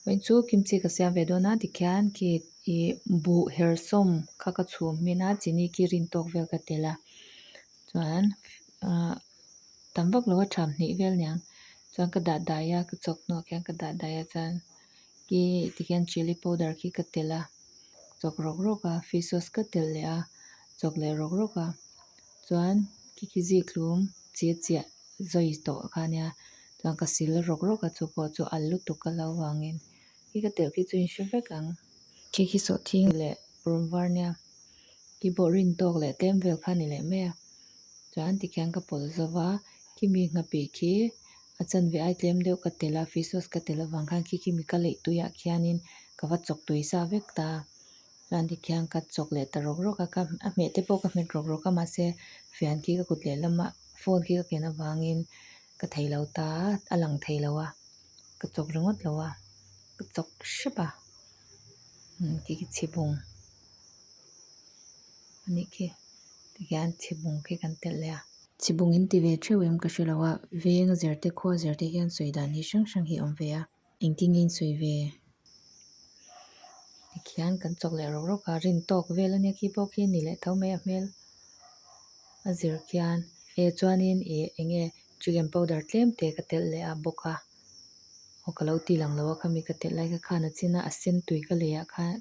Vawiin chu kimchi ka siam ve dawn a tikhian khi ih buh herhsawm kha ka chhum hmin a chini khi rin tawk vel ka telh a chuan ahh tam vak lo a tham hnih vel aniang chuan ka dah dai a ka chawk hnuah khian ka dah dai a chuan khi tikhian chilli powder khi ka telh a chawk rawk rawk a fish sauce ka telh leh a chawk leh rawk rawk a chuan khi khi zikhlum chi chiah zawi tawh kha ania chuan ka sil rawk rawk a chu pawh chu al lutuk ka lo vangin khi ka telh khi chu in hre vek ang khi khi sawhthing leh purun var nia khi pawh rin tawk leh tlem vel kha a ni leh mai a chuan tikhian ka pawlh zo va khimi nghapih khi a chanve ai tlem deuh ka telh a fish sauce ka telh avang khan khi khimi ka leih tuiah khianin ka va chawk tui sa vek ta. Chuan tikhian ka chawk leh ta rawk rawk a, ka a hmeh te pawh ka hmet rawk rawk a mahse fian khi ka kut lehlamah phone khi ka ken avangin ka thei lo ta a, a lang thei lo a, ka chawk ringawt lo a, ka chawk hrep a, umm khi khi chhibung a nih khi tikhian chhibung khi kan telh leh a. Chhibung in ti ve theuh em ka hre lo a, veng a zir te khua zir te hian sawi dan hi hrang hrang hi a awm ve a. Engtin nge in sawi ve? Tikhian kan chawk leh rawk rawk a, rin tawk vel ania khi pawh khi ni leh tho mai a hmel a zir khian e chuanin ih eng nge chicken powder tlem te ka telh leh a bawk a aw ka lo ti lang lo a khami ka telh lai kha khan a chin a a sen tui ka lei ah khan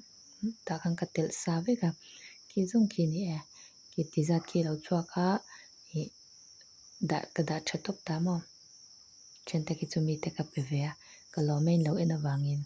tah khan ka telh sa vek a khi zawng khi a ni e khi ti zat khi a lo chhuak a ih dah ka dah tha tawp ta maw. Then te khi chu mite ka pe ve a, ka lawm a in lo en avangin.